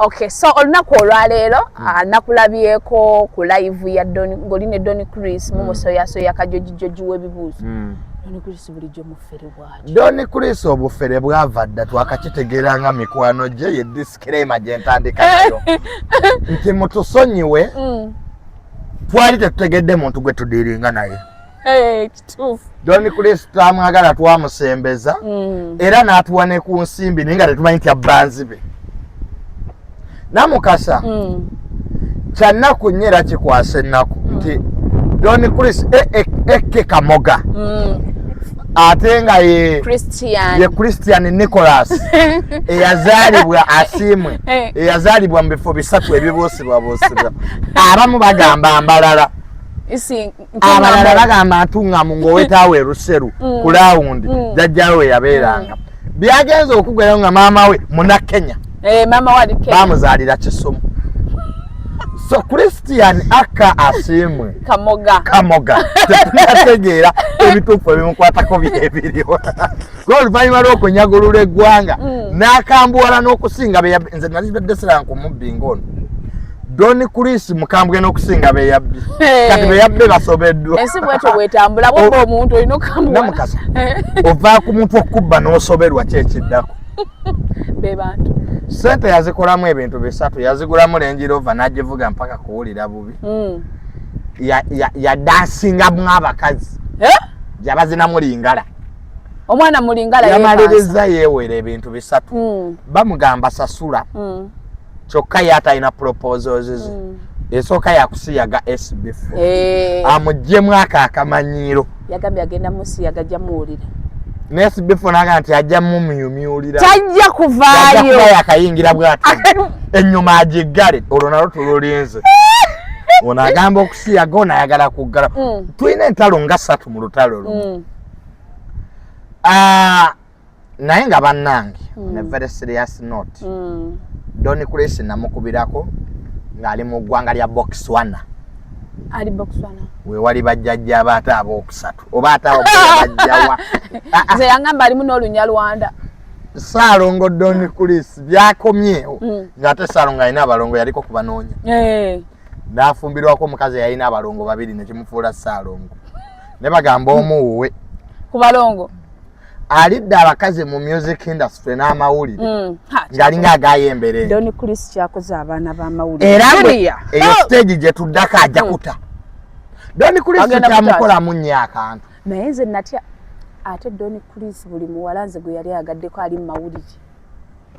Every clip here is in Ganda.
Okay, so olunaku olwaleero nakulabyeko ku live ya Don, ng'oli ne Don Chris mumusoyasoya kajojijoji w'ebibuuzo. Don Chris bulijjo mufere bwatyo? Don Chris obufere bwava dda, twakakitegeera nga mikwano gye. Ye disclaimer gye ntandika nayo nti mutusonyiwe, twali tetutegedde muntu gwe tudiringa naye. Eh, kituufu. Don Chris twamwagala, twamusembeza era n'atuwa ne ku nsimbi, naye nga tetumanyi nti abbanzi be. Namukasa, kyannaku nnyo era kikwasa ennaku nti Don Chris eke Kamoga, ate nga ye Christian. Ye Christian Nicholas eyazaalibwa Asiimwe, eyazaalibwa mu bifo bisatu ebibuusibwabuusibwa. Abamu bagamba Mbalala, Isi abalala bagamba Ntuŋŋamu, ng'owetaawo eruseru ku lawundi jjajjawe we yabeeranga. Byagenza okugwerayo nga maama we Munakenya. Eh, mama wali Kenya. Bamuzaalira Kisumu. So Christian aka Asiimwe Kamoga. Kamoga, tetunategeera ebituufu ebimukwatako byebiriwo, kuba oluvannyuma lw'okunyagulula eggwanga n'akambuwala n'okusinga nze nali badde siranga ku mubbi ng'ono Don Chris, mukambwe n'okusinga beyabbi. Kati beyabbe basobeddwa. Ensi bwetyo bwetambula, bwobba omuntu olina okamuwa. Namukasa, ova ku muntu okubba n'osoberwa, kyekiddako? Be bantu. Sente yazikolamu ebintu bisatu: yazigulamu Range Rover n'agivuga mpaka kuwulira bubi, yadansingamu abakazi, Eh? gyabazinamu lingala. Omwana mulingala. Yamaliriza yeewera ebintu bisatu. Bamugamba sasula, kyokka ye atalina proposals ze. Esooka yakusiyaga SB4, amuggyemu ako akamanyiiro. Yagambye agenda musiyaga, ajja muwulira. Ne SB4 naga nti ajja mumyumyulira. Tajja kuvaayo. Kuba yakayingira bwati ennyuma agiggale, olwo nalwo tululinze. Ono agamba okusiyaga, ono ayagala kuggala. Tulina entalo nga ssatu mu lutalo lumu. Ah, naye nga bannange, on a very serious note, Don Chris namukubirako ng'ali mu ggwanga lya Botswana. Ali Botswana? Wewali bajjajja abaate abookusatu oba ate abo bajjawa. Ah, ah, Nze yangamba alimu n'Olunyarwanda. Saalongo Don Chris byakomyewo ng'ate Saalongo alina abalongo, yaliko kubanoonya. N'afumbirwako omukazi eyalina abalongo babiri, nekimufuula Saalongo, ne bagamba omu wuwe. Ku balongo. Alidde abakazi mu music industry n'amawulire Ha, ng'alinga agayembere. Don Chris kyakoze abaana b'amawulire. Era Junior. eyo Oh! stage gye tuddako, ajja kuta Don Chris. Agenda kuta. Kyamukolamu nnyo akantu. Naye nze natya ate Don Chris, buli muwala nze gwe yali ayagadeko ali mu mawulire.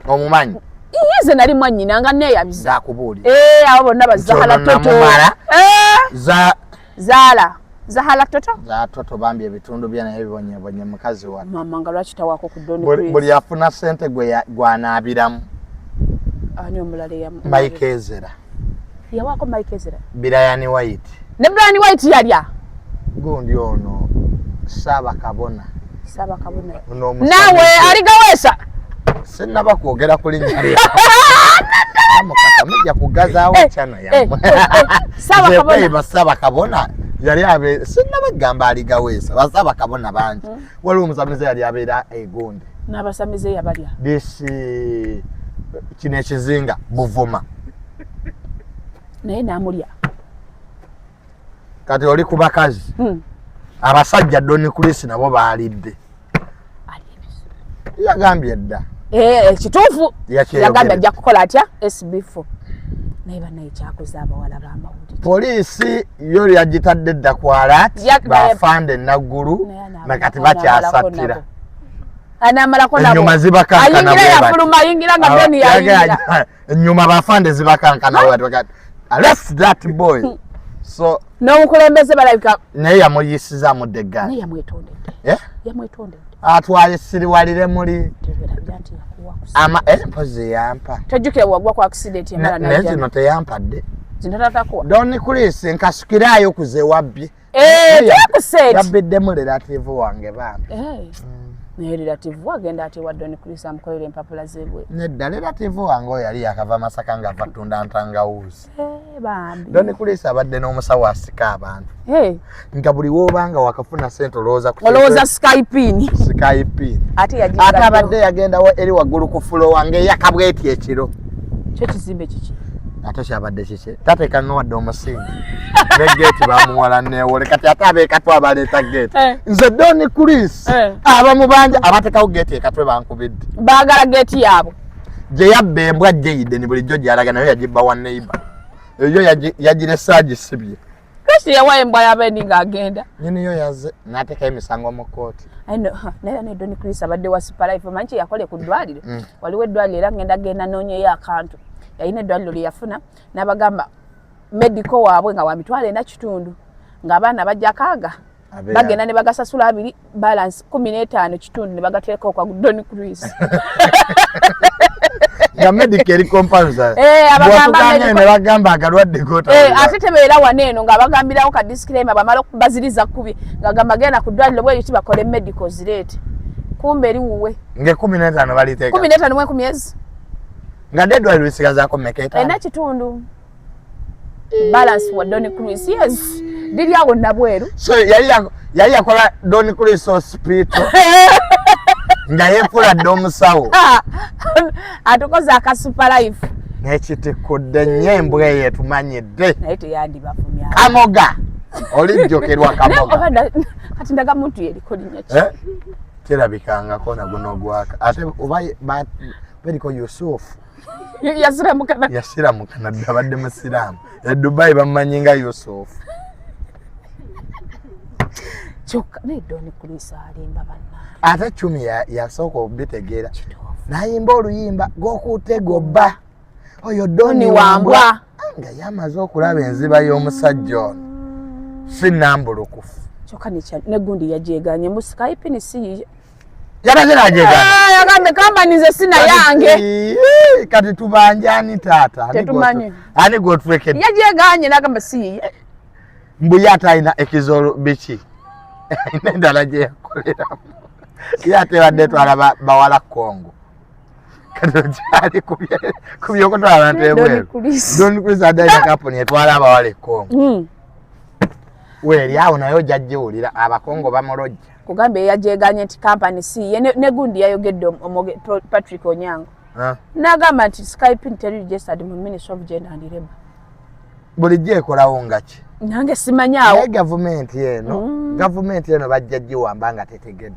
Omumanyi? Iye, nze nali mwannyina nga neeyabiza. Zakubuulira. Eh, abo bonna bazahala Nti ono Toto. namumala. Eh, za Zaala Zahala Toto. Za Toto bambi, ebitundu bye naye bibonyebonye mukazi wa. Mama, nga lwaki tawaako ku Don Buli Chris? Buli afuna sente gwe gwanaabiramu. Ani omulala Mike Ezera. Yawaako Mike Ezera? Brian White. Ne Brian White yalya. Gundi ono Saaba Kabona. Saaba Kabona. Ono omusajja. Naawe aligaweesa. Sinnaba kwogera ku linnya lye. Mukasa, mujja kugazaawo channel yammwe. Saaba Nze Kabona. kweba Saaba Kabona yali abe, sinnaba kugamba aligaweesa. Basaaba Kabona bangi. Waliwo omusamize yali abeera egundi. N'abasamize yabalya. This kino ekizinga Buvuma. Naye n'amulya. Kati oli ku bakazi. Abasajja Don Chris nabo baalidde. Ali ebizibu. Yagambye dda. Eh, kituufu. Yakyeyogedde. Yagambye ajja kukola atya SB4, naye bannaye kyakoze abawala b'amawulire. Poliisi yo yagitadde dda ku alert. Bafande Naggulu Naye anaamalako nakati nabo. bakyasattira. Anaamalako nabo. Ennyuma zibakankana. Ayingira Bwe bati. yafuluma, ayingira nga Doni yayingira. Ennyuma bafande zibakankana bwe bati, bagati, "Arrest that boy." So N'omukulembeze balabika. Naye yamuyisizaamu dda eggaali. Naye yamwetondedde. Eh? Yamwetondedde. Atwale siriwalire muli. Teberabira nti yakuwa ama mpozi yampa. Tojjukira wagwa ku accident emala? Naye zino teyampadde. Zino tatakuwa. Don Chris nkasukirayo kuzewabbye. Eh, tekuseti. Yabbiddemu relative wange bambi. Eh. Naye relative wagenda ate wa Don Chris amukolera empapula zebwe? Nedda, relative wange oyo yali yakava Masaka nga ava tunda ntangawuuzi. Eh, bambi. Don Chris abadde n'omusawo asika abantu, nga buli woobanga wakafuna sente olowooza ku Olowooza skypin. Skypin. Ate Ate abadde yagendawo eri waggulu ku floor wange eyakabweti ekiro. Kyo kizimbe kiki? Ate kyabadde kiki? Tateekanga wadde omusingi ne geeti bamuwala newole. Kati ate ab'ekatwe abaleeta geeti, nze Don Chris, abamubanja abateekawo geeti ekatwe bankubidde. Baagala geeti yaabwe gye yabba embwa Jayden bulijjo gyalaga, nayo yagibba wa neighbor, eyo yagirese agisibye. Kristo yawa embwa y'abendi ng'agenda. Nyiniyo yazze n'ateekayo emisango mu kkooti. Naye ne Don Chris abadde wa Super Life, omanyi kye yakole ku ddwaliro? Waliwo eddwaliro era ngenda genda noonyeyo akantu. Yalina eddwaliro lye yafuna n'abagamba medical waabwe nga wa 4,500, ng'abaana bajja kaaga bagenda ne bagasasula 2, balance 15.5 ne bagateeka okwa Don Chris. Nga medical eri compulsory. Abagamba ne bagamba agalwadde gota. Ate tebeera wano eno ng'abagambirawo ka disclaimer, bamala okubaziriza kubi ng'agamba genda ku ddwaliro bwe bakole medical zireete, kumbe eri wuwe. Nga 15 baliteeka. 15 mu enkumi ezi. Nga dde eddwaliro lisigazaako mmeka? 5? 4.5, balance wa Don Chris. Yes, liri awo nabweru. So yali yakola Don Chris Hospital nga yeefula dde omusawo. Atukoze aka Super Life. Nekitikudde nnyo embwa eyo etumanyidde. Naye teyandibavumya. Kamoga olijjokerwa kamoga. Kati ndaga muntu yeriko linnya ki? Terabikangako na guno gwaka ate oba beriko Yusufu. Yasiramukana. Yasiramukana dde, abadde musiraamu e Dubai, bamumanyi nga Yusufu. Kyokka naye Don Chris alimba banna. Ate Cumi yasooka okubitegeera n'ayimba oluyimba gwokutte gobba oyo Doni Wambwa, nga yamaze okulaba enziba y'omusajja ono si nambulukufu. Kyokka negundi yagyeganye mbu Skype si yiye. Yabadde nagyegana. Yagambye kampani nze sina yange. Kati tubanjani taata? Tetumanyi. Ani gwotwekedde? Yagyeganye nagamba si yiye. Mbu ye ate alina ekizolo biki, alina endala gye yakoleramu, ye ate badde etwala bawala Kongo. Kati okyali ku byokutwala abantu ebweru. Don Chris adde alina kampuni etwala abawala e Kongo. Weeri awo naye ojja giwulira abakongo bamulojja. Kugamba eyagyeganye nti kampani si ye. Negundi yayogedde, Patrick Onyango n'agamba nti Skype teri registered mu Ministry of Gender and Labour. Bulijjo ekolawo nga ki? Nange simanyaawo. Naye gavumenti eno, gavumenti eno bajja giwamba nga tetegedde.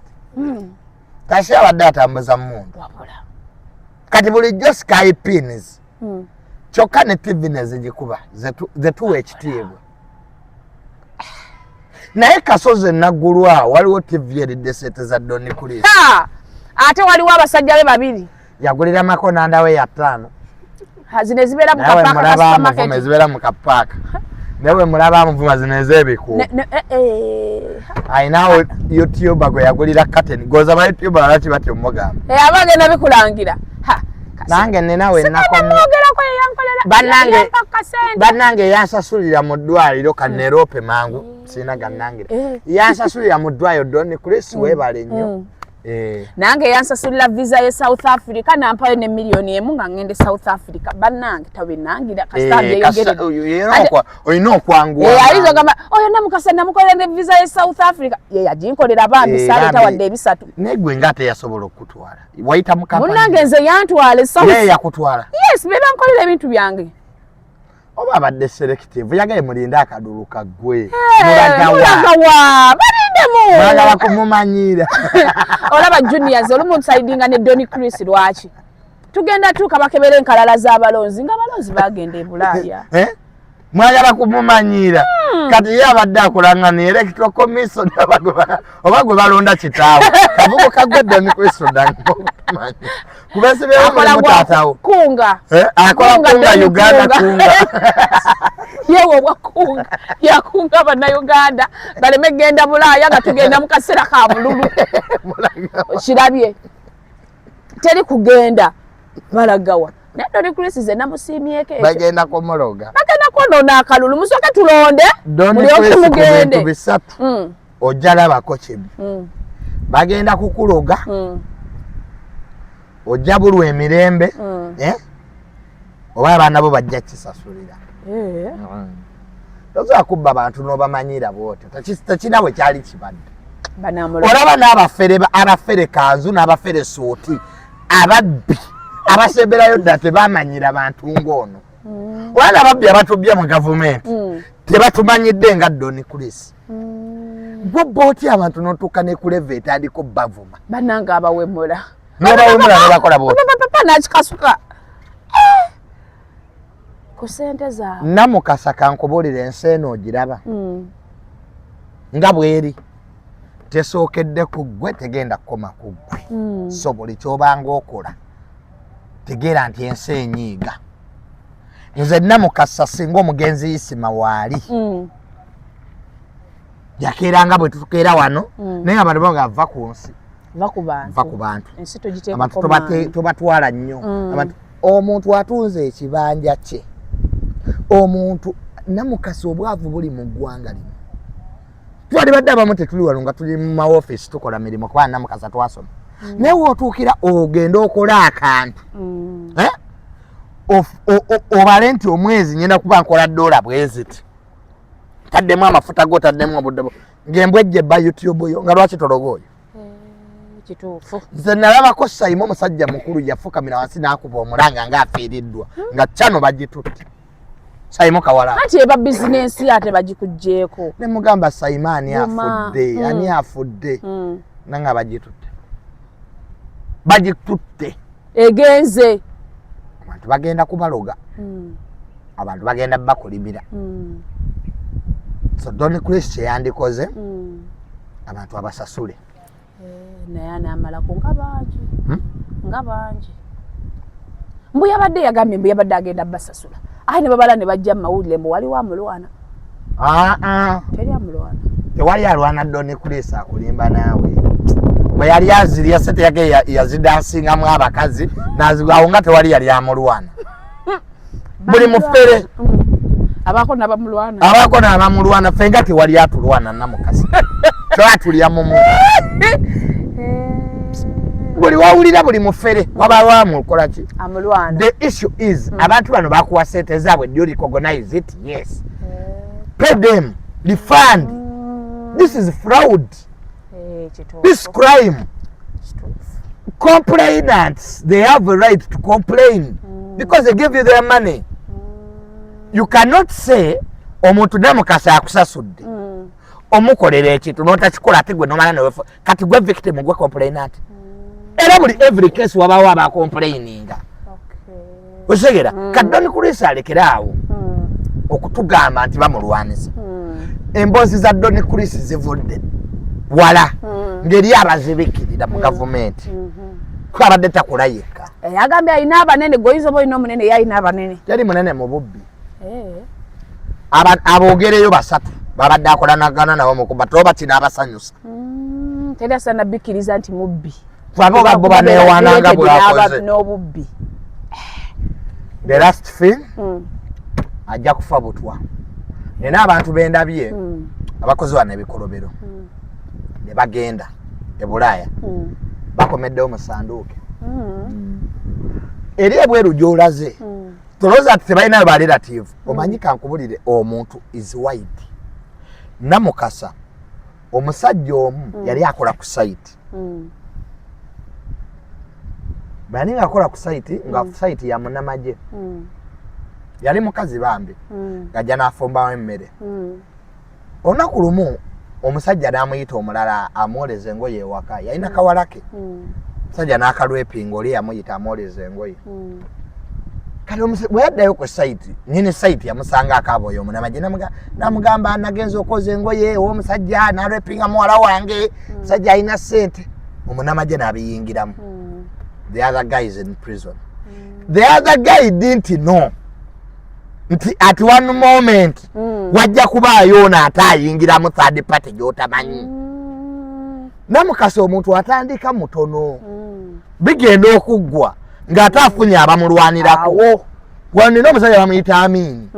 Kasi abadde atambuza muntu. Wabula. Kati bulijjo Skypins, kyokka ne TV nezigikuba zetuwa ekitiibwa, naye kasozi enaggulu awo waliwo TV eridde sente za Don Chris. Ate waliwo abasajja be babiri. Yagulira makonanda we ya 5. Zino ezibeera mu Nawe mulaba amuvuma ezibeera mu kapaaka, nawe mulaba amuvuma zino ez'ebikuubo. Ayinawo YouTuber gwe yagulira curtain goza. Ba YouTuber lwaki batyo mugamba? Aba agenda bikulangira. Nange ninawe nakomwogerako yeyankolera. Bannange, yansasulira mu ddwaliro kanerope mangu sirina gannangira. Yansasulira mu ddwaliro Don Chris, weebale nnyo. Nange yansasulira visa ye South Africa, nampayo ne 1 million nga ngende South Africa. Bannange tabinangira. Olina okwanguwa. Ayinza ogamba oyo namukasa namukolera ne visa ye South Africa, ye yaginkolera bambi, saaleeta wadde 300. Naye gwe nga teyasobola okukutwala, wayita mu Munnange nze yantwala. Ye yakutwala? Yes, be bankolera ebintu byange. Oba abadde selective, yagaye mulinde akadulu kaggwe. Mulagawa, balindemu. Mwagala kumumanyiira. Olaba juniors, olumu nsaidinga ne Don Chris. Lwaki tugenda tuuka bakebera enkalala z'abalonzi nga abalonzi bagenda e Bulaaya? Eh? Mwagala kumumanyiira. Kati ye abadde akolanga ne electoral commission oba gwe balonda kitaawe kavubuka gwe Don Chris odangaokutumanya kubesibewo mulimu taatawo. Kunga. Eh, akola kunga Uganda, kunga. Yewe obwakunga, yakunga bannayuganda baleme genda Bulaaya nga tugenda mu kaseera ka bululu. Kirabye teri kugenda balagawa. Naye Don Chris ze namusiimyeko ekyo. Bagenda kumuloga. Bagenda kwonoona akalulu. Musooke tulonde, Don mulyoke Chris ku bintu mugende. 3 ojja labako kimu. Bagenda kukuloga, ojja bulwa emirembe, eh? Oba abaana bo bajja kisasulira. Tosobola kubba bantu n'obamanyira bwotyo. Tekina bwe kyali kibadde. Banamuloga. Olaba n'abafere, abafere kanzu n'abafere suuti, ababbi Abasemberayo dda tebamanyira bantu ng'ono. Wala ababbi abatubya mu gavumenti tebatumanyidde nga Don Chris. Gwe otya abantu n'otuuka ne ku level etandika obbavuma? Bannange, abawemula. N'obawemula ne bakola bwoti. Papa nakikasuka ku sente zaabwe. Namukasa, kankubuulira, ensi eno ogiraba nga bweri, tesookedde ku ggwe, tegenda kukoma ku ggwe. So buli kyobanga okola, tegeera nti ensi enyiiga. Nze Namukasa, singa omugenzi Isima waali, yakeeranga bwe tukeera wano, naye abantu banga va ku nsi. Va ku bantu. Va ku bantu. Ensi abantu togiteekako maanyi. Tobatwala nnyo. Abantu, omuntu atunze ekibanja kye, omuntu Namukasa, obwavu buli mu ggwanga lino. Twali badde abamu tetuli wano nga tuli mu maofiisi tukola mirimu, kuba Namukasa twasoma. Naye wootuukira ogenda okola akantu, eh? Obale nti omwezi ngenda kuba nkola dola bweziti, taddemu amafuta go, taddemu obudde bwo, ng'embwa ejja ebba YouTube yo, nga lwaki tologa oyo? Kituufu. Nze nalabako Sayimu, omusajja mukulu, yafukamira wansi n'akuba omulanga ng'afiiriddwa, nga kyano bagitutte. Sayimu Kawala. Anti eba bizinensi, ate bagikuggyeeko. Ne mugamba, "Sayimu, ani Guma. afudde? Ani afudde?" Nanga bagitutte, bagitutte. Egenze. Abantu bagenda kubaloga. Abantu bagenda bakulimira. So Don Chris kyeyandikoze, abantu abasasule. Eh, naye anaamalako nga bangi. Hmm? Nga bangi. Mbu yabadde yagambye, mbu yabadde agenda basasula, aye ne babala ne bajja mu mawulire mbu waliwo amulwana. Ah, ah. Teri amulwana. Tewali alwana Don Chris, akulimba naawe. Bwe yali azirya sente yage yazidansingamu abakazi nazigwawo, nga tewali yali amulwana. Buli mufere. Abaako nabamulwana. Abaako n'abamulwana. Ffe nga tewali atulwana, Namukasa, twatulya mumu. Buli wawulira buli mufere wabawo amukola ki? Amulwana. The issue is, abantu bano bakuwa sente zaabwe. Do you recognize it? Yes, pay them, refund. This is fraud. Eh, kituufu. This crime. Kituufu. Complainants, they have a right to complain because they give you their money. You cannot say omuntu Namukasa akusasudde, omukolera ekintu notakikola, ate gwe nomala newefu. Kati gwe victim, gwe complainant. Era buli every case wabawo abacomplaininga. Okitegera? Kati Don Chris alekere awo okutugamba nti bamulwanisa. Emboozi za Don Chris zivudde wala, ngeri abazibikirira mu gavumenti, kuba abadde takola yekka. Eh, agambye alina abanene. Gweoyinza oba olina omunene, ye alina abanene. Yali munene mu bubbi. Eh. Aboogereyo basatu babadde akolanagana nabo mukuba toba kino abasanyusa. Teri asaana bikkiriza nti mubbi. Abo bo baneewananga bwakoze. N'obubbi. The last thing, ajja kufa butwa. Nina abantu bendabye abakozi wano ebikolobero ne bagenda e Bulaaya, bakomeddewo mu sanduuke eri ebweru gy'olaze. Tolowooza nti tebalinayo ba relative. Omanyi, kankubulire, omuntu is wide. Namukasa, omusajja omu yali akola ku site. Bani nga akola ku site, nga site ya munamagye. Yali mukazi bambi, ng'ajja n'afumbawo emmere. Olunaku lumu omusajja n'amuyita omulala amwoleza engoye ewaka. Yalina kawala ke. Omusajja n'akalwepinga oli yamuyita amwoleza engoye. Kati bwe yaddayo ku site, nyini site yamusanga akaaba oyo omunamagye, n'amugamba, "Nagenza okwoza engoye ew'omusajja, n'alwepinga muwala wange. Musajja alina ssente." Omunamagye n'abiyingiramu. The other guy is in prison. The other guy didn't know nti at one moment wajja kubaayo ono ate ayingiramu third party gy'otamanyi. Namukasa, omuntu atandika mutono, bigenda okuggwa ng'ate afunye abamulwanirako. Awo. Wano nina omusajja bamuyita Amiini,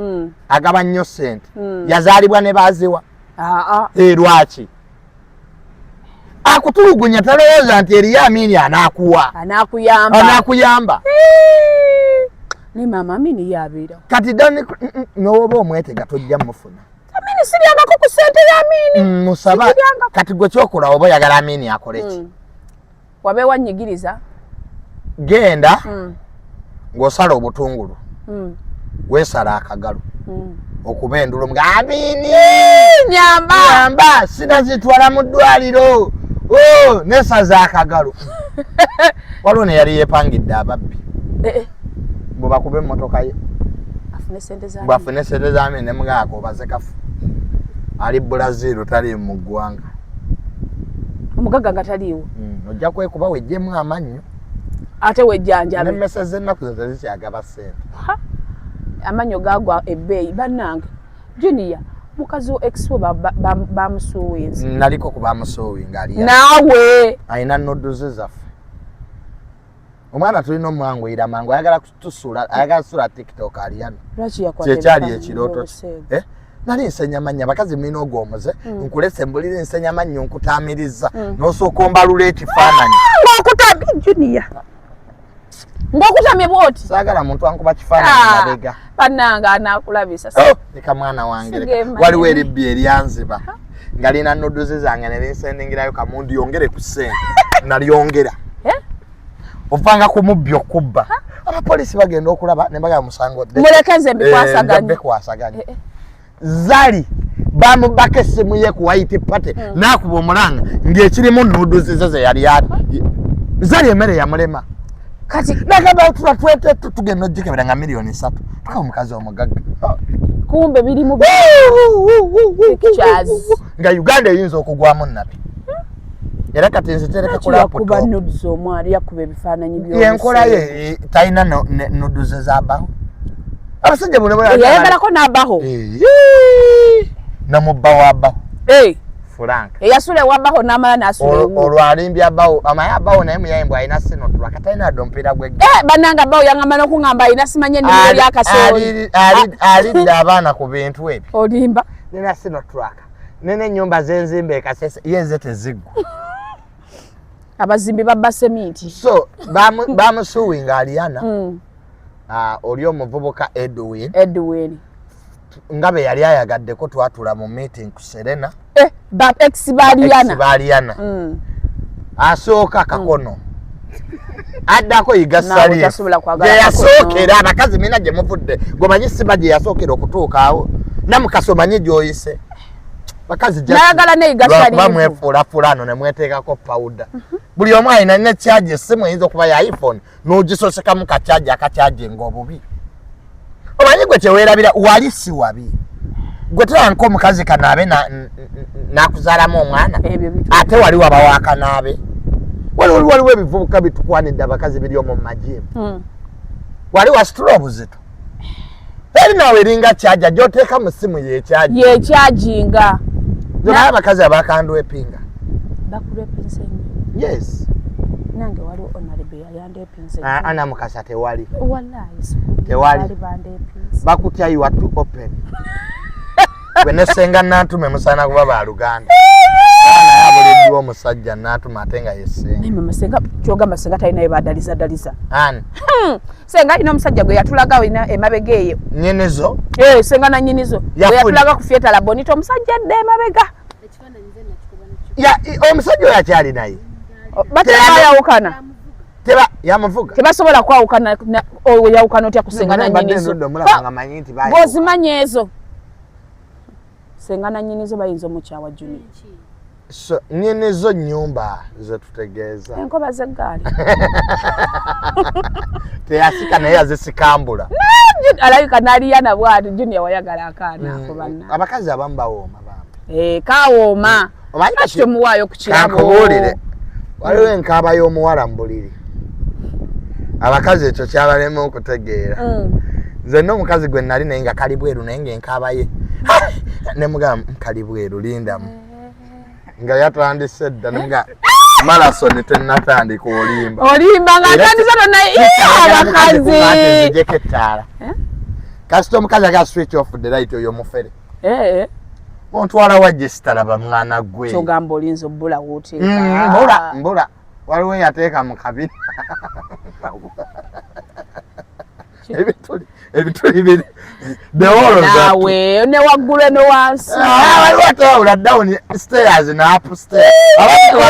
agaba nnyo ssente. Yazaalibwa ne baziwa. Aa. Eh, lwaki akutulugunya? Talowooza nti eriyo Amiini anaakuwa. Anaakuyamba. Anaakuyamba. Ne maama Amini yabeera. Kati dani nowoba omwetega, tojja mufuna. Amini siryangako ku ssente ya Amini. Musaba. Sikiryangako. Kati gwe kyokola, oba oyagala Amini akole ki? Wabeewo annyigiriza. Genda. Ng'osala obutungulu, weesala akagalo, okuba endulo nga Amini nyamba nyamba sinazitwala mu ddwaliro. Oh, nesaza akagalo. Waliwo ne yali yeepangidde ababbi bwe bakuba emmotoka ye afune sente za bwafune sente za Amini. Nemugaako obaze kafu ali Brazil, tali mu ggwanga. Omugagga nga taliiwo. Ojja kwekuba wejjemu amannyo. Ate wejjanjabe. Nemmese z'ennaku zo tezikyagaba ssente. Ha! Amannyo gagwa ebbeeyi. Bannange, Junior, mukazi wo ex wo bamusuuwinze. Naliko ku bamusuuwi ngaali. Naawe. Alina nudes zaffe. Omwana tulina omwanguyira mangu, ayagala kutusula, ayagala kusula TikTok. Aliyano. Lwaki yakwata Kyekyali ebifaananyi ekirooto kye. by'obuseegu? Eh? Nali nsenya mannya. Abakazi mulina ogwo omuze, nkulese mbulire nsenya mannyo, nkutaamiriza, n'osooka ombalula ekifaananyi. Ng'okutamye, Junior, ng'okutamye bwoti. Saagala muntu ankuba kifaananyi mabega. Bannange, anaakulabisa. Oh, leka mwana wange, leka. Sigemanyi. Waliwo eribbi eryanziba nga lina nudes zange ne linsendingirayo kamundi yongere ku ssente, nalyongera. Eh? Ovanga ku mubbi okubba, abapoliisi bagenda okulaba ne bagamba musango Muleke nze mbikwasaganye. Bikwasaganye. Eh, eh. Zali bamubako essimu ye ku white party, n'akuba omulanga ng'ekirimu nudes ze ze yali ati Zali emmere yamulema. Kati nagamba tula twete tugenda ogikebera nga 3 miliyoni, tuka omukazi omugagga. Kumbe birimu pictures. Nga Uganda eyinza okugwamu nabi, era kati nzitereka ku Lwaki yakuba laptop. nudes omwali yakuba ebifaananyi? Yenkola ye talina nudes zabaho abasajja buli Yayagalako n'abaho. Namubba wabaho. Eh, Frank. Eyasula ewabaho n'amala n'asula ewuwo. Olwo alimbya abawo, amaye abawo naye muyayimbwa alina Sinotruk, talina adde omupiira gw'egga. Eh, bannange, abawo yaŋŋamba n'okuŋŋamba alina simanye ennimiro lyakasooli. Alidde abaana ku bintu ebyo. Olimba. Nina Sinotruk, nina ennyumba zenzimba ekasese, ye nze teziggwa. Abazimbi babba seminti. So bamusuwinga Aliana. Oli omuvubuka Edwin. Edwin. Nga be yali ayagaddeko, twatula mu meeting ku Serena. Eh, ba ex ba Aliana. Ex ba Aliana. Asooka kakono, addako Yiga. Naawe Salif tasobola kwagala. Gye yasookera abakazi mina gye muvudde, gwemanyi siba gye yasookera okutuuka awo namukasa, omanyi gy'oyise bakazi. Nayagala ne Yiga Lwakuba Salifu. mwefuulafula ano ne mweteekako pawuda, buli omu alina ne charge. Essimu eyinza okuba ya iPhone n'ogisosekamu kachaji akacharginga obubi. Omanyi gwe kyeweerabira, wali si wabi gwe teranka omukazi kanaabe nakuzaalamu omwana. Ebyo bituufu. Ate wali wabawo akanaabe, waliwo ebivubuka bitukwanidde abakazi biri omwo mu majimu. Wali wasitula obuzito eri naawe eringa kyaja gyoteeka mu ssimu yekyaji. Yekyajinga. Naye abakazi abakandwepinga. Bakurepinze nnyo. Yes. Nange waliwo honorable yali andepinze. Ah, ana mukasa tewali. Wallahi. Tewali. Bali bandepinze. Bakutya, you are too open. Gwe ne senga Nantume musaana kuba baluganda, naye abuliddwa omusajja Nantume ate nga yesenga. Naye mama, senga kyogamba senga talinayo badaliza daliza? Ani? Senga alina omusajja gwe yatulaga olina emabega eyo. Nyinizo. Eh, senga na nyinizo gwe Yafuna. yatulaga ku Fieta La Bonita, omusajja adda emabega. Ekifaananyi nze nakikuba nekyo. Omusajja oyo akyali naye? Batera bayawukana. Teba yamuvuga. Tebasobola kwawukana oyawukana otya kusenga na Mbadde nyinizo? ndudde omulaba nga manyi nti bayawukana. Bw'ozimanya ezo senga na nyinizo bayinza omukyawa, Junior. So nyinizo nyumba zetutegeeza. Enkoba z'eggaali. Teyasika naye yazisikambula. Alabika n'aliyana bwati. Junior, wayagala akaana ako banna. Abakazi abamu bawooma bambi. Eh, kawooma. Omanyi Lwaki tomuwaayo ku kirabo? Kankubuulire, waliwo enkaaba y'omuwala mu buliri, abakazi ekyo kyabalema okutegeera. Nze nna omukazi gwe nali naye nga kali bweru, naye ngaenkaaba ye nemugamba kali bweru, lindamu, nga yatandise dda, nemuga marathon tennatandika, olimba. Olimba nga Era atandise tonna abakazi. Nzijeko ettaala. Kasita omukazi aga switch off the light, oyo mufere. Eh, ontwala wajje sitalaba mwana gwe. Kyogamba olinza obbula wooteeka. Mbula mbula, waliwo eyateeka mu kabina ebituli biri the Naawe ne waggulu eno wansi. Waliwo atawula down stairs na up stairs.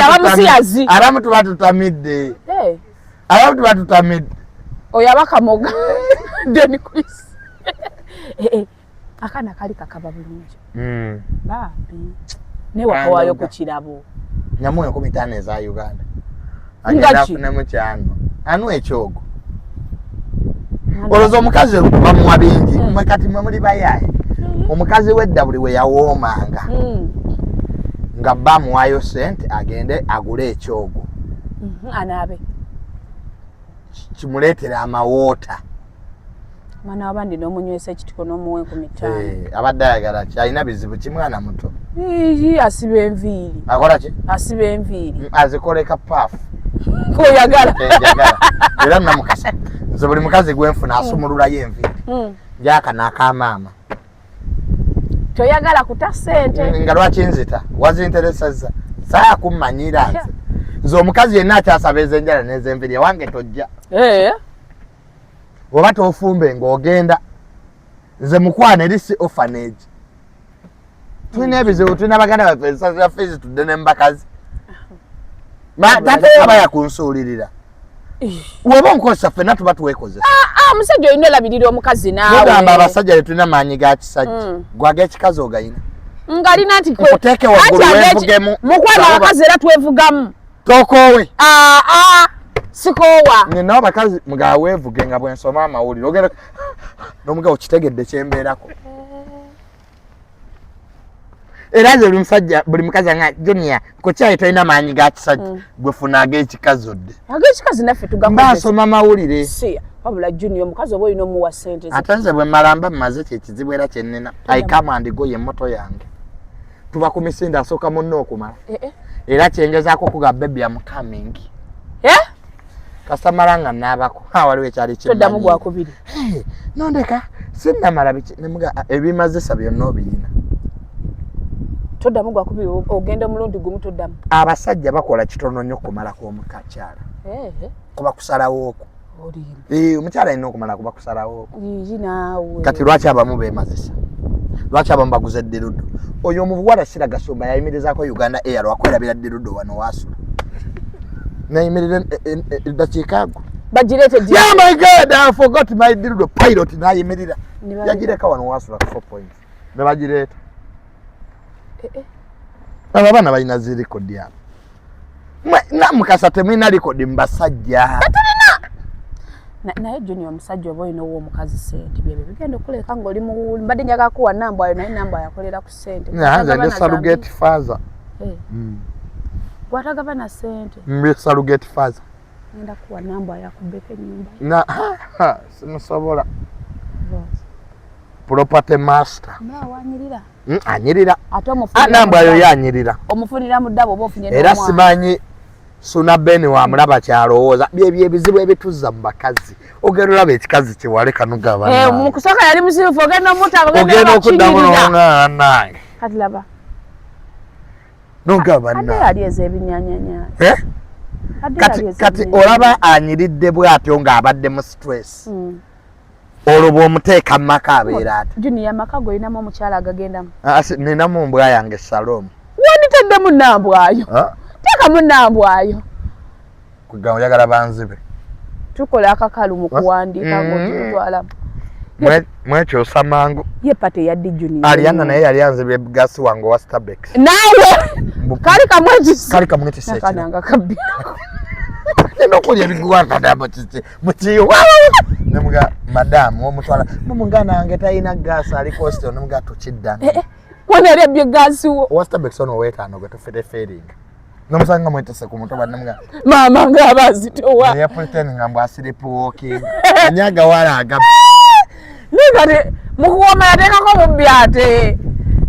Abamusiyazi. Abamu tuba tutamidde. Eh, Abamu tuba tutamidde. Oyo aba kamoga Don Chris. Eh, eh, akaana kali kakaba bulungi. Bambi naye wakawaayo ku kirabo. Nyamuwa 5000 eza Uganda. Agenda afunemu kyano anu ekyogo. Olowooza omukazi bamuwa bingi. Mwe kati mwe muli bayaaye. Omukazi w'edda buli we yawoomanga nga bba amuwaayo sente agende agule ekyogo. Anaabe kimuleetera amawoota. Mwana wabandi n'omunywesa ekitiko n'omuwa 5000. Abadde ayagala ki? Alina bizibu ki mwana muto? Asiba enviiri. Akola ki? Asiba enviiri. Azikoleka paafu. Oyagala. Njagala. Era namukasa. Nze buli mukazi gwenfuna asumululayo enviiri. Njaka n'akamaama. Toyagala kuta ssente. Nga lwaki nzita? Wazinteresezza. Saakummanyira nze. Nze omukazi yenna akyasaba ez'enjala n'ez'enviiri ewange tojja. Oba tofumbe ng'ogenda. Nze mukwano eri si orphanage. Tulina ebizibu, tulina baganda baffe ensasula fees tudde ne mubakazi. Taata aba yakunsuulirira. Weba onkozesa ffenna tuba twekozesa. Omusajja olina olabirira omukazi naawe. Mugamba abasajja tetulina maanyi ga kisajja. Gwe ag'ekikazi ogayina. Ngalina nti nkuteeke waggulu weevugemu. Mukwano abakazi era twevugamu. Tokoowe. Sikoowa. Nina abakazi nga weevuge nga bwe nsoma amawulire. Ogenda n'omugabo kitegedde kye mbeerako. Era nze buli musajja, buli mukazi anga Junior, nkukyayi tolina maanyi ga kisajja. Gwe funa ag'ekikazi odde. Ag'ekikazi naffe tugakozesa. Mba nsoma mawulire. Si, wabula Junior omukazi oba olina omuwa ssente. Ate nze bwe mmala mba mmaze kye kizibu era kye nnina. I come and go ye mmoto yange. Tuba ku misinde asooka munno okumala. Era kye ngezaako okugamba baby I'm coming. Kasita mala nga nnaabako. Ha, waliwo ekyali kimmanyi. Toddamu gwakubiri. Nondeka sinnamala biki ne muga ebimazisa byonna obiyina. Toddamu gwakubiri, ogenda omulundi gumu toddamu. Abasajja bakola kitono nnyo okumalako omukakyala. Kuba kusalawo okwo. Omukyala alina okumala kuba kusalawo okwo. Naawe. Kati lwaki abamu beemazisa? Lwaki abamu baguze ddirudo? Oyo omuwala Shira Gashumba yayimirizaako Uganda Air lwakwerabira ddirudo wano waasula. Nayimirira eddakiika ago. Bagireete Yeah, my God, I forgot my dildo. Pilot nayimirira. Yagireka wano waasula ku 4 points. Ne bagireeta. Abo abaana balina zi record abo. Namukasa temulina record mu basajja. Tetulina. Naye Junior omusajja oba olina owa omukazi ssente byebyo bigenda okuleka ng'oli muwuulu. Mbadde njagala kuwa Nambwayo naye Nambwayo akolera ku ssente. Nze ndi surrogate father. Gwatagabana ssente. Ndi surrogate father. Ngenda kuwa Nambwayo akubbeko ennyumba. Na simusobola. Property master. Anyirira. Anyirira. Ate omufunira Nambwayo ye anyirira. Omufunira mu ddabo oba ofunye Era simanyi Suna Ben wamulaba kyalowooza. Byebyo ebizibu ebituzza mu bakazi. Ogenda olaba ekikazi kyewaleka nugaba. Mu kusooka yali musirufu, ogenda omutaba, ogenda okuddamu n'oŋŋaana. Kati laba. Nugaba Ate yali ez'ebinyanyanya. Kati olaba anyiridde bw'atyo ng'abadde mu stress. Olwo bw'omuteeka mu maka abeera ati. Junior, amaka g'olinamu omukyala agagendamu? Ninamu mbwa yange Shalom. Wanditaddemu Nambwayo. Teekamu Nambwayo. Kugamba oyagala banzibe. Tukola akakalu mu kuwandiika ng'otutwalamu. Mwekyusa mangu. Ye pate yaddi Junior. Ariana naye yali anzibye gasi wange owa Starbucks. Naawe! Kali kamwetisse. Kali kamwetisse ekiro. Nakananga kabbi. Nina okulya ebigwakada mu kiyo. Ne muga madamu omutwala muganda wange talina gaasi ali coastal ne muga tukiddanga. Wano yali abbye gaasi wo. Owa Starbucks ono oweetaano gwe tufere failing. Nomusanga mwetese ku mutwe banne muga. Maama ng'aba azitowa. Naye pretend nga mbu asleep walking. Anyaga wala agaba. Naye mu kuwoma yateekako bubbi ate.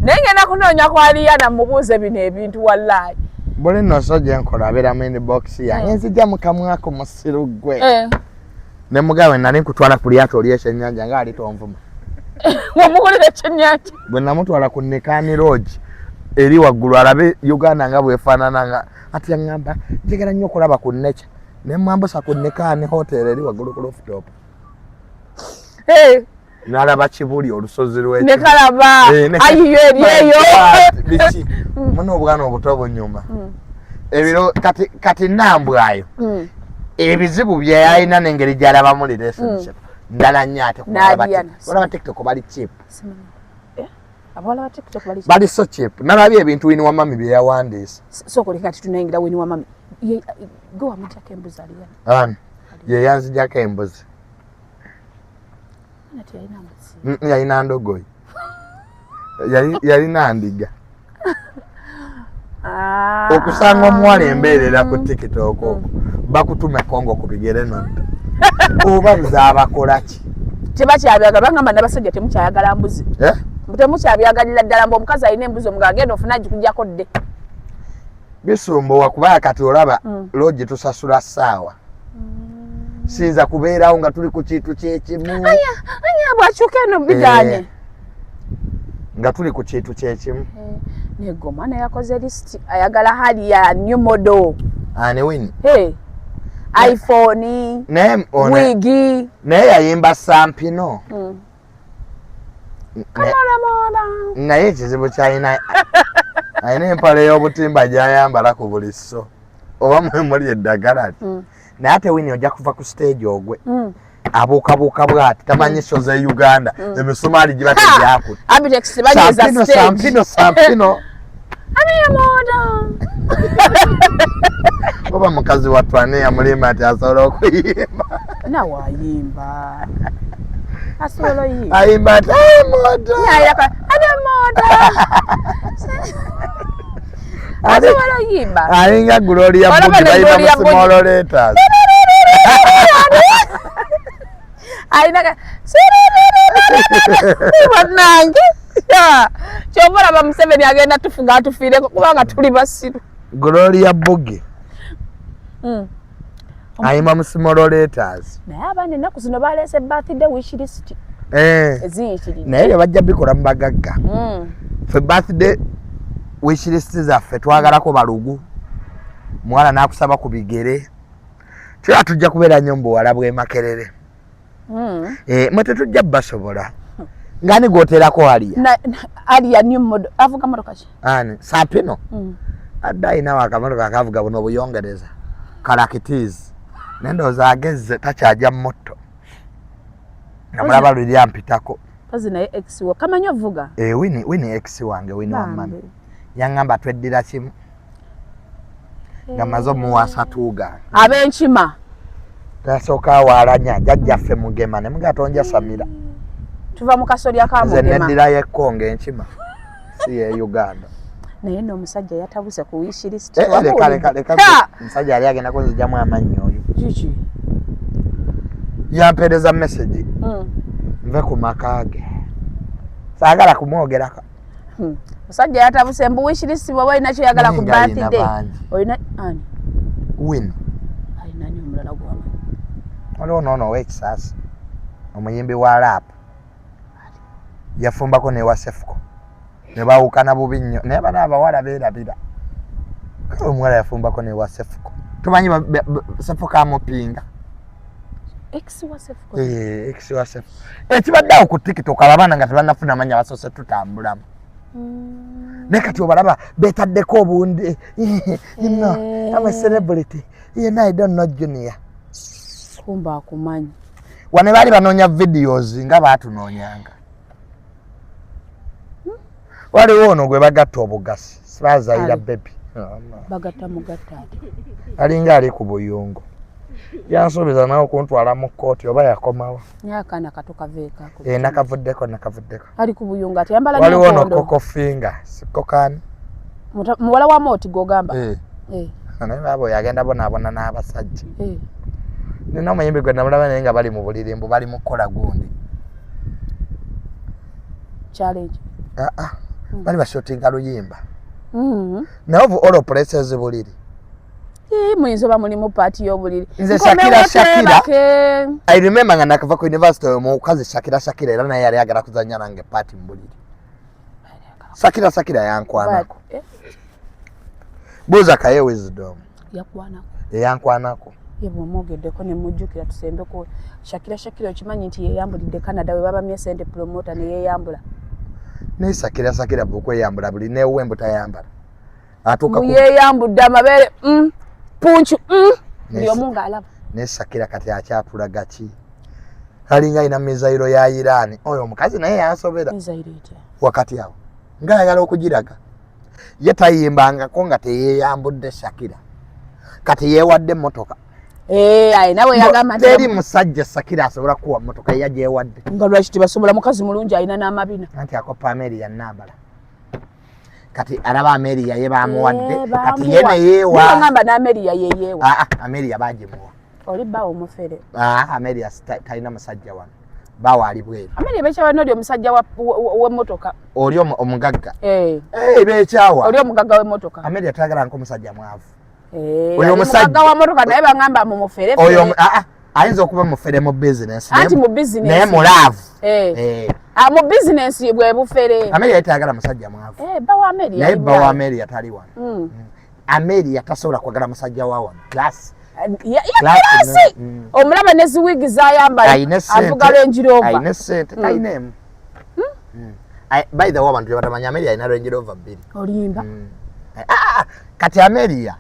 Naye ngenda kunoonya ku Ariana mubuuze bino ebintu wallahi. Buli nno so gye nkola abeera mu inbox yange nzija mu kamwako musiru gwe. Ne mugawe nali nkutwala ku lyato oli ekyennyanja ng'ali tonvuma. Wamukolera ekyennyanja? Bwe namutwala ku Nekani Lodge eri waggulu alabe Uganda nga bw'efaanana nga ati yaŋŋamba njagala nnyo okulaba ku nature. Ne mwambusa ku Nekani Hotel eri waggulu ku rooftop. N'alaba Kibuli olusozi lw'ekyo. Ne kalaba ayiyo eri eyo. Biki? Muno obwana obuto bunyuma. Ebiro kati Nambwayo. Ebizibu byeyalina n'engeri gy'alabamu relationship ndala nnyo ate ku bawala ba Olaba TikTok bali cheap. Eh? Abawala ba TikTok bali bali so cheap. Nalabye ebintu Winnie wa Mami bye yawandiise. Sooka oleke kati tunayingira Winnie wa Mami. Gwe wamujjako embuzi aliya? Ani? Ye yanzijjako embuzi. Yalina ndogoyi. Yalina ndiga. Ah. Okusanga omuwala embeerera ku TikTok okwo bakutuma Kongo ku bigere nodda oba buzabakola ki? Tebakyabyaga bangamba nabasajja temukyayagala mbuzi, eh? Temukyabyagaliira ddala mbu omukazi alina embuzi omuga agenda ofuna agikujjako dde bisumbuwa kuba kati olaba loogi tusasula ssaawa siyinza kubeerawo nga tuli ku kintu kyekimu. Aya bwakyuka eno biganye. Eh, nga tuli ku kintu kyekimu. Eh, nego omwana yakoze list ayagala hali ya new model. Ani Winnie? Hey. iPhone, naye wigi. Naye yayimba Sampino. Naye ekizibu kyalina alina empale y'obutimba gy'ayambala ku buli sso oba mwe muli eddagala naye ate Winnie ojja kuva ku stage ogwe abuukabuuka bwati tamanyi show z'e Uganda emisumaali giba tegyakutte. Abitex banyeza stage. Sampino, Sampino. Abiyamoda. Oba mukazi wattu ani yamulimba nti asobola okuyimba? Nawe ayimba. Asobola oyimba. Ayimba ati moda. Abiyamoda. Asobola oyimba. Alinga Gloria Olaba Bugie ne bayimba mu Gloria Bugie. small letters. Alina ka bannange kyova olaba Museveni agenda tufuga atufiireko kubanga tuli basiru. Gloria Bugie ayimba mu small letters. Naye abaana ennaku zino baleese birthday wish list Eh. eziyitiridde. Naye bye bajja bikola mu bagagga. Ffe birthday wish list zaffe twagalako balugu. Muwala n'akusaba ku bigere. Kira tujja kubeera nnyo mu buwala bw'e Makerere. Eh, mwe tetujja basobola. Ngani gwoterako Alia? Alia new model. Avuga motoka ki? Ani? Sampino? Adde alinawo akamotoka akavuga buno obuyongereza. Kalakitizi. Naye ndowooza agezze takyajja motto. Namulaba luli ampitako. Kazi naye ex wo kamanyi ovuga? Eh, Winnie, Winnie ex wange, Winnie wa mami. Yangamba tweddira kimu. Nga maze omuwasa tuuga. Ab'enkima. Tasooka awaalanya jjajjaffe Mugema ne mugamba tonjasamira. Tuva mu kasolya ka Nze Mugema. neddirayo e Congo enkima. Si ye Uganda. Naye nno omusajja yatabuse ku wish list. Eh, eh, leka, leka, leka. Ha! Omusajja yali agenda kunzigyamu amannyo oyo. Kiki? Yampeereza message. Nve ku maka ge. Saagala kumwogerako. Musajja yatabuse mbu wish list bw'oba olina ky'oyagala ku Naye nga alina birthday. bangi. Olina ani? Win. Alina ani omulala gw'amanyi? Waliwo n'ono ow'ekisaasi omuyimbi wa rap yafumbako ne Wasefuko ne baawukana bubi nnyo naye bano abawala beerabira. Kale omuwala yafumbako ne Wasefuko tumanyi Sefuko amupinga. Ex wa Sefuko. Eh, ex wa Sefuko. Ekibadde awo ku TikTok abaana nga tebannafuna mannya basoose tutambulamu. Naye kati obalaba beetaddeko obundi. You know, I'm a celebrity. You know, I don't know Junior. Kumba akumanyi. Wane baali banoonya videos nga baatunoonyanga. Waliwo ono gwe bagatta obugasi, Sibazayira Ali. baby. Bagatta mugatta ate. Alinga ali ku buyungo. Yansuubiza nawe okuntwala mu kkooti oba yakomawo. Naye akaana kato kaveeko ako. Eh, nakavuddeko, nakavuddeko. Ali ku buyungo ate yambala Waliwo ono n'enkondo. Coco Finger, si Kokani? Muwala wa Moti gw'ogamba? Eh. Eh. Naye baaba oyo agenda bonaabona n'abasajja. Eh. Nina omuyimbi gwe namulaba naye nga bali mu buliri mbu bali mu kukola gundi. Challenge. Ah, ah. Bali bashootinga luyimba. Naye of all places buliri. Eh, muyinza oba mulimu paati y'obuliri. Nze Nkomewo Shakira, Shakira. twebake. I remember nga nakava ku university oyo omukazi Shakira, Shakira era naye yali ayagala kuzannya nange paati mu buliri. Shakira, Shakira yankwanako. Eh? Buuza Kaye Wisdom. Yakwanako. Eyankwanako. Ye bw'omwogeddeko ne mujjukira tusembeko. Shakira, Shakira okimanyi nti yeeyambulidde Canada we babamye ssente promoter ne yeeyambula. Naye Shakira, Shakira bw'okweyambula buli neewuwe mbu tayambala. Atuuka ku Mbu yeeyambudde amabeere, punchu, Naye buli omu ng'alaba. Naye Shakira kati akyatulaga ki? Alinga alina mizayiro ya Iran. Oyo omukazi naye yansobera. Mizayiro etya? Wakati awo ng'ayagala okugiraga. Ye tayimbangako nga teyeyambudde Shakira. Kati yeewadde emmotoka. Eh, aye nawe yagamba nti teri musajja Shakira asobola kuwa mmotoka ye yagyewadde. Nga lwaki tebasobola mukazi mulungi alina n'amabina. Anti akoppa Ameria Nambala. Kati alaba Ameria ye bamuwadde Eh, kati ye bamuwa. neyeewa. Nibagamba n'Amelia yeyeewa. Ah, ah, Ameria bagimuwa. Oli bbawo omufere. Ah, Ameria talina musajja wano. Bawo ali bweru. Ameria bekyawa n'oli omusajja w'emmotoka. Oli omugagga. Eh. Eh, bekyawa. Oli omugagga w'emmotoka. Ameria tayagala nko musajja mwavu. Eh, Oyo omusajja. omugagga wa mmotoka naye bangamba mumufere. Oyo ayinza okuba mufere mu business. Anti mu business. Naye mu love. Eh. Eh. Ah, mu business bwe bufere. Ameria tayagala musajja mwavu. Eh, bba wa Ameria. Naye bba wa Ameria tali wano. Mm. Ameria tasobola kwagala musajja wa wano. Class. Ya class. Omulaba ne ziwigi zayambala. Avuga Range Rover. Ayina sente, talina emu. By the way, abantu tebatamanya Ameria alina Range Rover bbiri. Olimba. Kati Ameria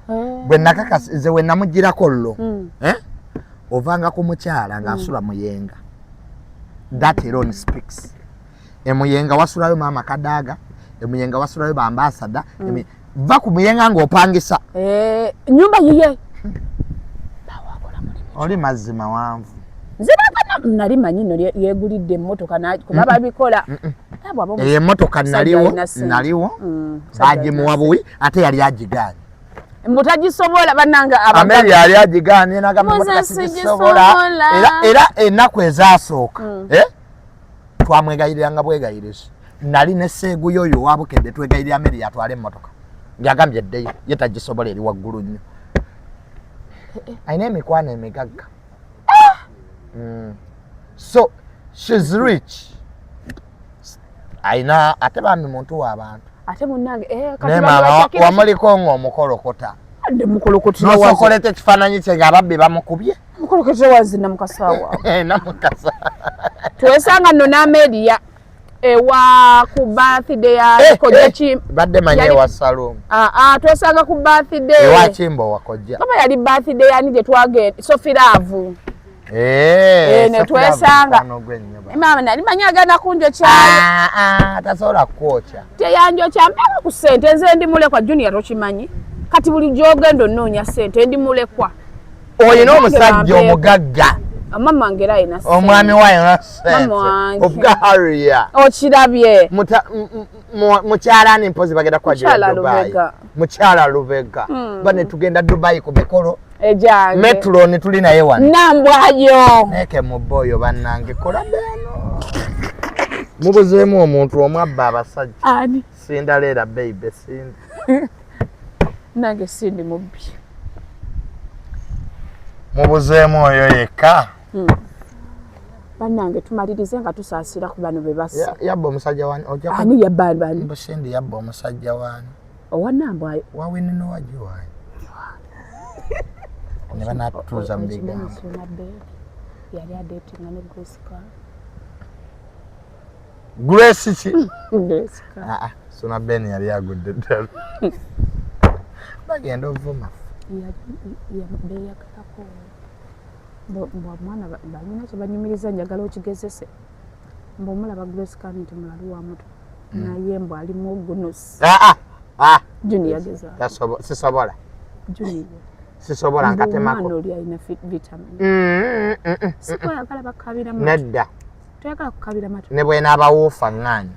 bwe nakakasa nze we namugirako llo. Eh? Ovanga ku mukyala ng'asula Muyenga. That alone speaks. Emuyenga wasulayo maama Kadaga, Emuyenga wasulayo ba ambassador, va ku Muyenga ng'opangisa. Eh, nyumba yiye. Bawakola mulimu. Oli mazzi mawanvu. Nze baba nali manyi nno yeegulidde emmotoka kuba babikola. Eyo emmotoka naliwo bagimuwa buwi ate yali agigaanye. Mbu tagisobola bannange Ameria yali agigaanye n'agamba Muze emmotoka sigisobola. sigisobola. Era ennaku ezasooka twamwegayiriranga bwegayirizi. Nali ne Seeguyo oyo owabukedde twegayirira Ameria atwale emmotoka. Yagambye eddeyo ye tagisobola eri waggulu nnyo. Alina emikwano emigagga. So she's rich. Alina ate bambi muntu w'abantu. Ate munnange kati Naye bano maama Shakira wamuliko ng'omukolokota. Adde mukolokotera wazi. N'osooka ekifaananyi kye ng'ababbi bamukubye. Mukolokotera wazi namukasa waawe. Namukasa. Twesanga nno n'Amelia ewa ku birthday ya Kojja Kim. Badde manyi ewa Salum. Ah ah, twesanga ku birthday. Ewa Kimbo wa Kojja. Kama yali birthday yani gye twagenda Sophie Love. Eh, ne Sophie Love twesanga. mukwano gwe nnyo ba. Maama nali manyi agenda kunjokya. Ah ah, tasobola kwokya. Teyanjokya mpeera ku ssente nze ndi mulekwa Junior tokimanyi. Kati buli gy'ogenda onoonya ssente ndi mulekwa. Olina omusajja omugagga. Mama wange era alina ssente. Omwami we alina ssente. Mama wange. Ovuga Harrier. Okirabye. Mukyala ni mpozi bagenda kwagira Mukyala Dubai. Lubega. Mukyala Lubega. Bane tugenda Dubai ku mikolo. Ejange. Metro ne tuli naye wano. Nambwayo. Neke mu boyo bannange kola beno. Mubuzeemu omuntu omu abba abasajja. Ani? Cinderella baby Cindy. Nange Cindy mubbi. Mubuzeemu oyo yekka. Bannange tumalirize nga tusaasira ku bano be bassa. Yabba omusajja wani? Ojja ku- Ani yabba bani? Mbu Cindy yabba omusajja wani? Owa Nambwayo. Wa Winnie Nwagi wani? Ne banatutuuza mu bigambo. Suna Ben yali adeetinga ne Grace Carr. Grace ki? Grace Carr. Ah, ah, Suna Ben yali agudde ddala. Bagenda ovuma. Yali beeyagalako. Mbu omwana balina kye banyumiriza njagala okigezese. Mbu omulaba Grace Carr nti mulalu wa muto. Naye mbu alimu ogunusi. Ah, ah, ah. Junior yagezaako. Sisobola. Junior. Sisobola Mbu nkatemako. omwana oli alina vitamin. Sikoyagala bakabira matu. Nedda. Toyagala kukabira matu. Ne bwenaabawuufa ŋŋaanyi.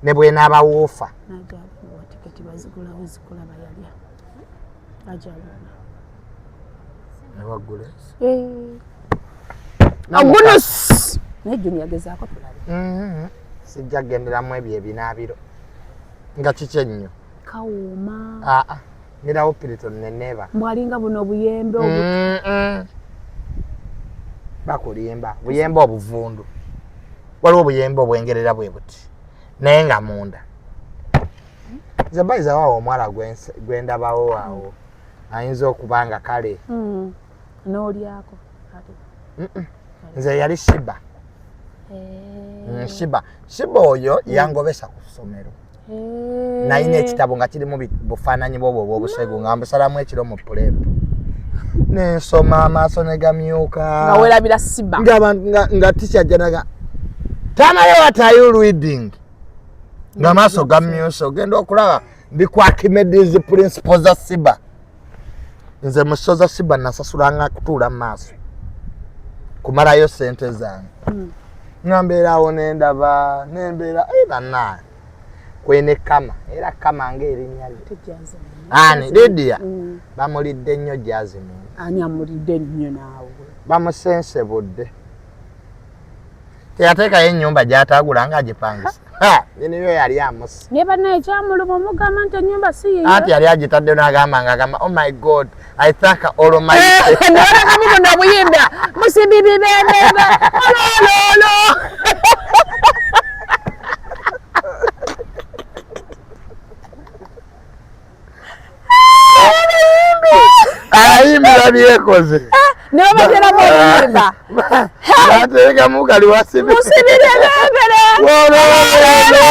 Ne bwenaabawuufa. Najaluwa tiketi bazigulawo zikulaba yalya. Ajaluwa. Ewa Grace. Ogunus! Naye Junior yagezaako tulabe. Sijja kugenderamu ebyo ebinaabiro. Nga kiki ennyo? Kawooma. Ah, ah. Ngirawo Piriton neneeba. Mbu alinga buno obuyembe obu. Bakulimba. Buyembe obuvundu. Waliwo obuyembe obwengerera bwe buti. Naye nga munda. Nze bayiza waawo omuwala gwe ndabawo awo. Ayinza okuba nga kale. N'olyako. Ate. Nze yali Shiba. Shiba. Shiba oyo yangobesa ku ssomero. Nalina ekitabo nga kirimu bufaananyi bwobwo obw'obusegu nga mbusalamu ekiro mu puleepu. Nensoma, amaaso ne gamyuka. Nga weerabira siba. Nga teacher ajja naga, "Tamale, what are you reading?" Nga amaaso gamyuse, ogenda okulaba ndi ku Archimedes principle za siba. Nze mu show za Sheebah nasasulanga kutuula mu maaso kumalayo sente zange. Nga mbeerawo nendaba nembeera, bannange, kwene kama era kama ngaerinnya lye. Ani Lydia bamulidde nnyo Jasmine. Ani amulidde ennyo naawe? Bamusensebudde, teyateekayo ennyumba gy'ataagula nga agipangisa. Nyiniyo yali amusi. Naye bannaye, kyamuluma omugamba nti ennyumba si yiyo. Anti yali agitadde n'agamba nga agamba, "Oh my God, I thank Almighty." Nebalekamu buno obuyimba musibibibebebe olololo. Abayimbi babyekoze. Nebabateramu obuyimba. Bateekamu kali wasibi. Musibirebebere. Olololo.